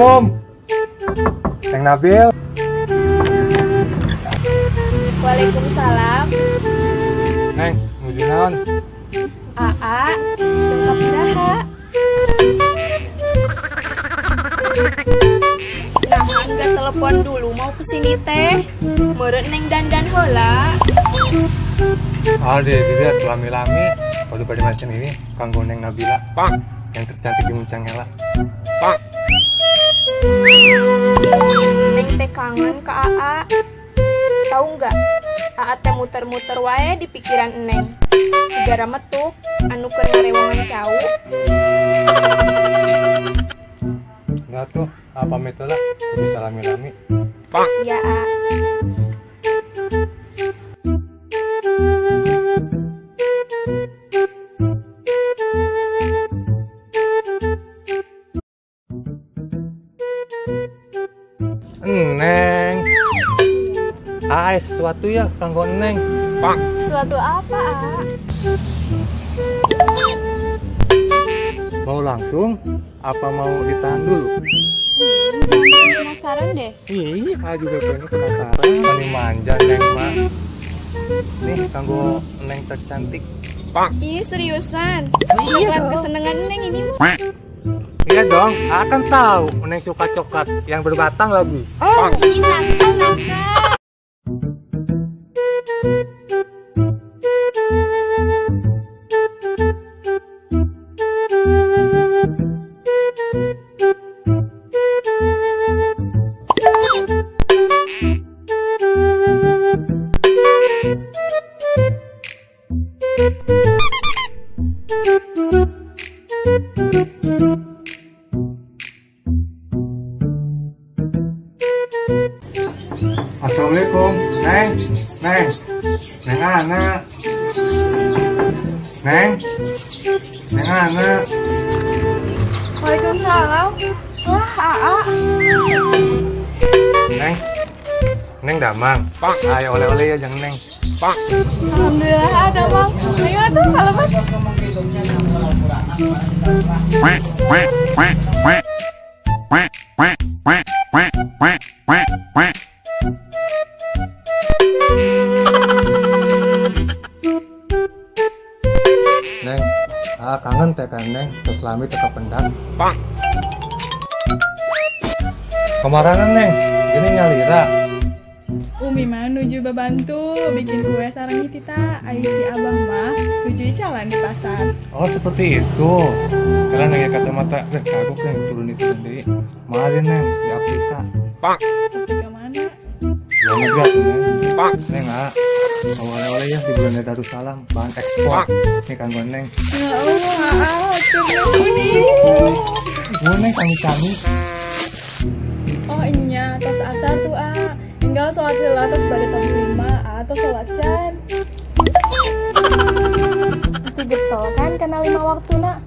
Assalamualaikum. Neng Nabil. Waalaikumsalam. Neng, nuju naon? Aa, lengkap iraha. Nah, enggak telepon dulu mau kesini teh. Meureun Neng dandan heula. Ah, dilihat lami-lami. Waktu pada masin ini kanggo Neng Nabila. Pak, yang tercantik di Muncang Hela. Pak. Neng teh kangen ke Aa. Tahu nggak? Aa teh muter-muter wae di pikiran Neng. Sigara metuk anu keur ngarewongan cau. Enggak tuh, apa pamit lah, bisa lami-lami. Pak. Iya, A. Neng, ah, sesuatu ya kanggo Neng. Pak. Sesuatu apa, A? Mau langsung? Apa mau ditahan dulu? Jangan penasaran deh. Ih, aku juga pengen penasaran. Paling manja Neng mah. Nih kanggo Neng tercantik. Pak. Ih, seriusan. Coklat kesenangan Neng ini mah. Iya dong, akan tahu Neng suka coklat yang berbatang lagi. Oh, ih, nakal nakal. Assalamualaikum, Neng, Neng, Neng Ana, Neng, Neng Ana. Waalaikumsalam. Wah, Aa. Neng, Neng damang. Pak, ayo oleh-oleh ya jangan Neng. Pak. Alhamdulillah ada Bang. Ayo tuh kalau masuk. Neng, kangen teh kan Neng, terus lami tetap pendang. Pak. Kemaranan Neng, ini nyalira. Umi mah nuju babantu bikin kue sareng tita, ai si abah mah nuju jalan di pasar. Oh seperti itu. Kalian nanya kacamata, kagok Neng turun itu sendiri. Mahal Neng di Afrika. Pak. Afrika mana? Luar negeri Neng. Pak. Neng ah, mau oleh-oleh ya di bulan Darussalam, bahan ekspor. Nih kanggo Neng. Ya Allah, atur nih. Neng kami-kami. Oh iya, tos asar tuh ah. Tinggal sholat heula tos bade tos 5 atau sholat can. Masih getol kan kena 5 waktu nak.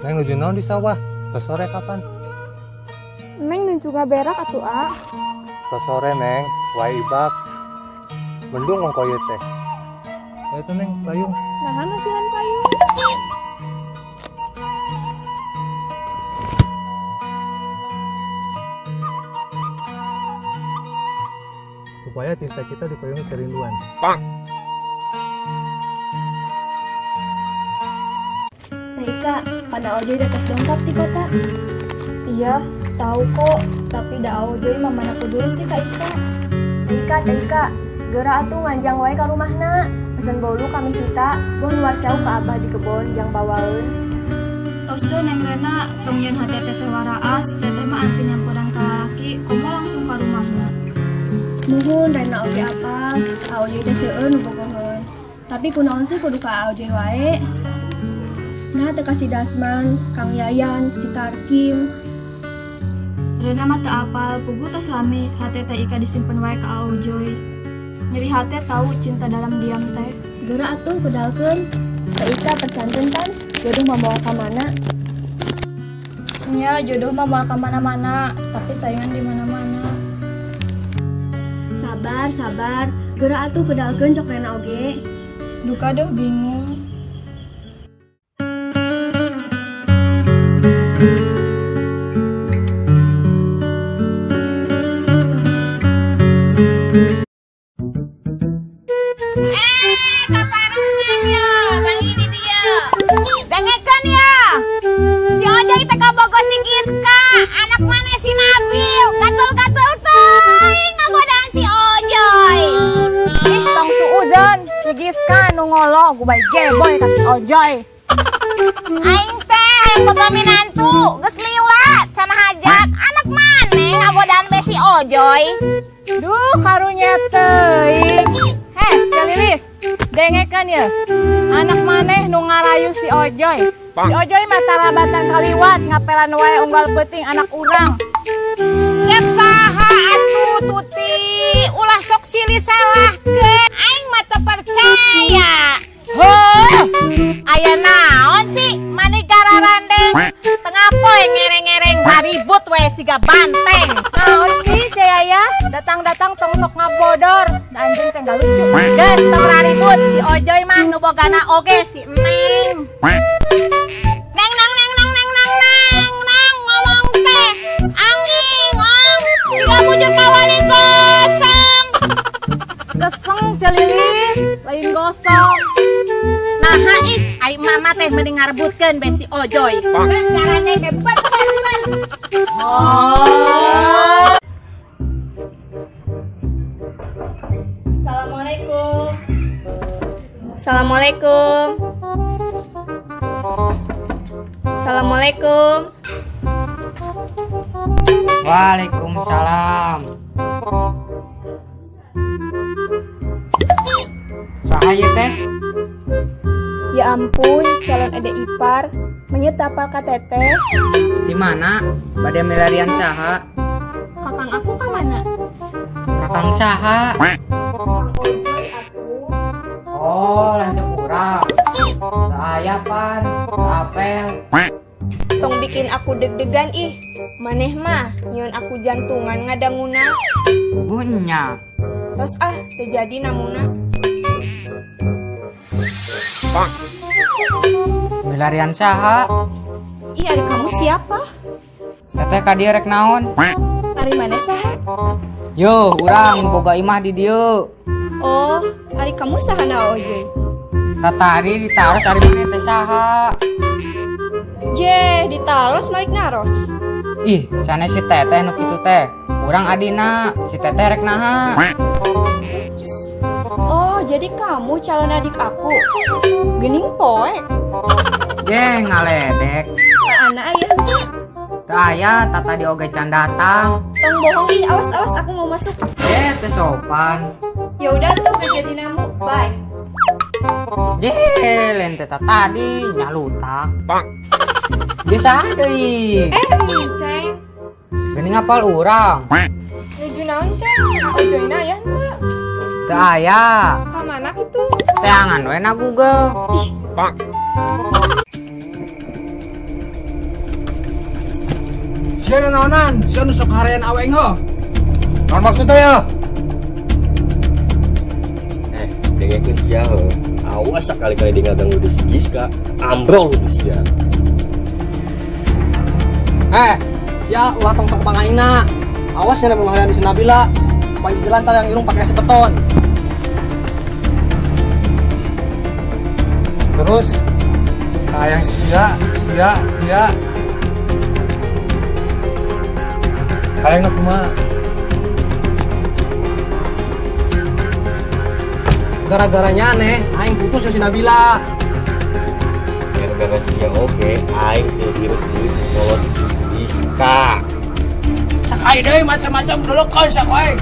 Neng nuju naon di sawah? Tos sore kapan? Neng nuju ngaberak atuh, A. Tos sore Neng, wae ibak. Mendung ongko ieu teh. Ya itu Neng, payung. Naha masihan payung. Supaya cinta kita dipayungi kerinduan. Pak. Ika, pada Ojoy datas dongkap di kota. Iya, tahu kok. Tapi da Ojoy mamana peduli sih Kak Ika. Ika, Ika, geura atuh nganjang wae ka rumahna. Pesen bolu kami cita, boh luar cau ka abah di kebon jang bawaeun. Tos deh Neng Rena, tong yeun hate teteh waraas, teteh mah anti nyamperan ka lalaki, komo langsung ka rumahna. Nuhun Rena oge apal, Ojoy teh seueur nu bogoheun. Tapi kunaon sih kudu ka Ojoy wae? Nah, teu ka si Dasman, Kang Yayan, si Tarkim, Rena mah teu apal, puguh tos lami, hate Teh Ika disimpen wae ka Aojoy. Nyeri hate tahu cinta dalam diam teh. Geura atuh kedalkeun. Teh Ika percanten kan, jodoh mah moal ka mana? Nya jodoh mah moal ka mana-mana, tapi saingan di mana-mana. Sabar, sabar. Geura atuh kedalkeun cok Rena oge. Duka deh bingung. Kaparengan ya, bang ini dia. Dengekeun ya. Si Ojoy teh kabogo si Giska, anak mana si Nabil, gatel-gatel teuing ngagodaan si Ojoy. Ih, tong suudzon, si Giska nu ngolo gubay geboy ka si Ojoy. Aing teh hayang boga minantu, geus lila cenah hajat, anak maneh ngagodaan be si Ojoy. Duh, karunya teuing. Heh, Celilis, dengekeun ye. Anak maneh nu ngarayu si Ojoy. Si Ojoy mah tarabatan kaliwat ngapelan wae unggal peuting anak urang. Cek saha atuh Tuti, ulah sok silih salahkeun. Aing mah teu percaya. Heuh, aya naon sih mani gararandeng? Tengah poe ngereng-ngereng baribut wae siga banteng. Naon sih Ceyaya? Datang-datang tong sok ngabodor. Da anjeun teh enggak lucu. Geus tong raribut si Ojoy mah nu bogana oge si Neng. Neng neng neng neng neng neng neng neng ngomong teh. Anging ong tiga bujur kawali gosong. Geseng Celilis, lain gosong. Naha ih, ai mama teh mending ngarebutkeun be si Ojoy. Geus carane teh bet bet bet. Oh. Assalamualaikum. Assalamualaikum. Assalamualaikum. Waalaikumsalam. Saha ieu teh? Ya ampun, calon ade ipar, menyetapal ka teteh. Di mana? Bade milarian saha? Kakang aku ka mana? Kakang saha? Kang Ojoy aku. Oh, lanceuk urang. Teu aya pan, teu apel. Tong bikin aku deg-degan ih. Maneh mah nyieun aku jantungan ngadanguna. Bunya. Tos ah, teu jadi namuna. Milarian saha? Ih, ari kamu siapa? Teteh ka dieu rek naon? Ari maneh saha? Yo, urang boga imah di dieu. Oh, ari kamu saha na Ojoy? Tatari ditaros ari maneh teh saha? Je, ditaros malik naros. Ih, sanes si teteh nu kitu teh. Urang adina, si teteh rek naha? Oh, jadi kamu calon adik aku. Gening poek. Ye, ngaledek. Anak ayah. Teu aya, tata di oge can datang. Tong bohong ih, awas-awas aku mau masuk. Ye, teu sopan. Ya udah tuh gak jadi namu. Bye. Ye, lain teh tadi nyalutak. Bisa deui. Ceng. Geuning apal urang. Nuju naon, Ceng? Ojoyna aya henteu? Teu aya. Ka mana kitu? Teangan we na Google. Ih. Sia naonan, sia nu sok harean aweng heuh. Naon maksudnya ya? Dengekeun sia heuh. Awas sakali-kali dia ngaganggu di si Giska, ambrol lu sia. Sia ulah tong sok pangaina. Awas sia mun harean di si Nabila. Panji jelantar yang irung pakai sebeton. Terus hayang sia sia sia. Hayang kumaha? Gara-garanya aneh, aing putus si Nabila. Gara-gara sia oge, aing teu direstui kolot si Giska. Sakai deui macam-macam dolokeun sia ku aing.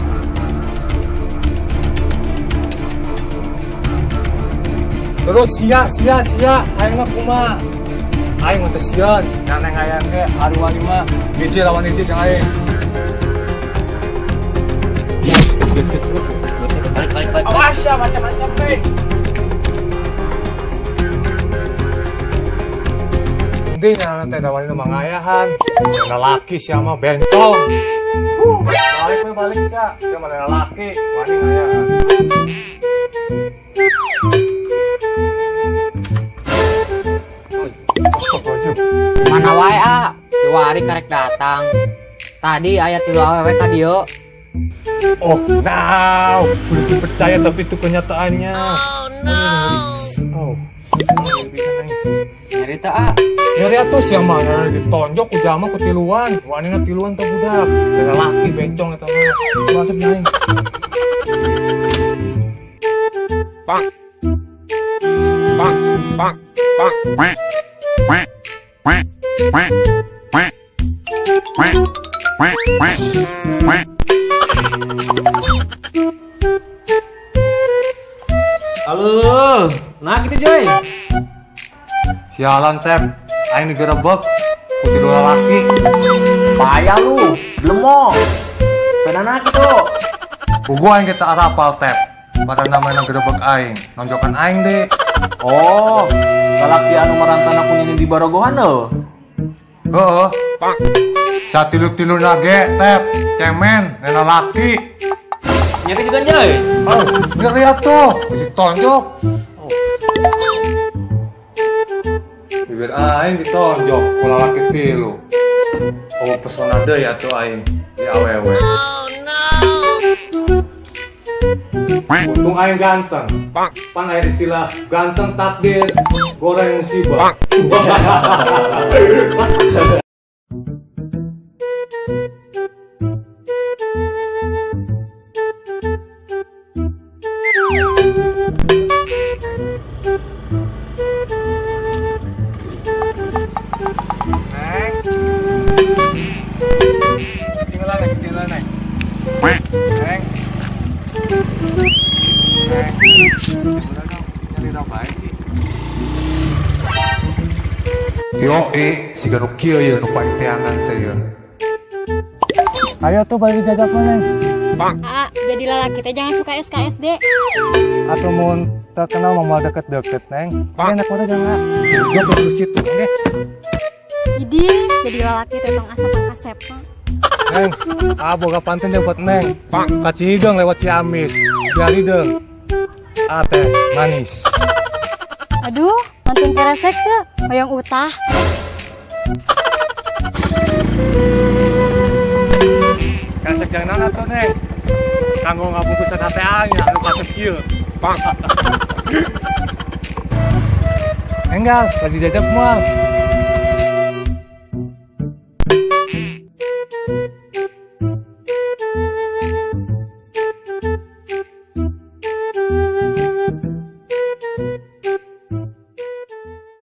Terus sia sia sia, aing mah kumaha? Aing mah teu sieun, nganeng hayang ge ari wani mah hiji lawan hiji jeung aing. Balik balik. Awas ya macam-macam teh. Penting anak teh dawarin mah ngayahan. Lelaki siapa bencong. Balik we balik sia. Dia mah lelaki, wani ngayahan. Mana wae ah, kiwari karek datang. Tadi aya tilu awewe ka dieu. Oh, now sulit dipercaya tapi itu kenyataannya. Oh no. Oh. Nyeri teh ah. Nyeri atuh sia mah ditonjok ku jama ku tiluan. Wanina tiluan teh budak. Lelaki bencong eta mah. Masuk aing. Bang. Bang, bang, bang. Quack, quack, quack, quack, quack, quack, quack, quack, quack. Halo, nah gitu Joy. Sialan Tep, aing digerebek ku tilu lalaki. Payah lu, blemo. Penana gitu. Buku aing kita arapal Tep. Pada namanya gerebek aing, nonjokan aing deh. Oh, lalaki anu marantan aku nyanyi di barogohan lho. Heeh. Satilu-tilu nage Tep, cemen, nena laki. Nyeri juga Joy. Oh, ngeri atuh, bisi tonjok. Oh. Bibir aing ditonjok ku lalaki tilu. Oh, pesona deui atuh aing di awewe. Oh no. Untung aing ganteng. Pan aya istilah ganteng takdir, goreng musibah. Neng. Ketinggalan, Neng, ketinggalan, Neng. Neng. Neng. Yo, siga nu kieu ye nu paling teangan teh ye. Ayo tuh balik jajak mah, Neng. Ah, jadi lalaki teh jangan suka SKSD. Atau mun terkenal mau deket-deket, Neng. Enak banget jangan. Jok di situ, nggih. Idi, jadi lalaki teh tong asa pangkasep mah. Neng, ah boga pantun deh buat Neng. Ka Cihideung lewat Ciamis. Biar hideung. Ah teh manis. Aduh, pantun keresek tuh, hoyong utah. Keresek jangan atuh, Neng. Kanggo ngabungkusan hate aing anu kasep kieu. Enggal, lagi jajak moal.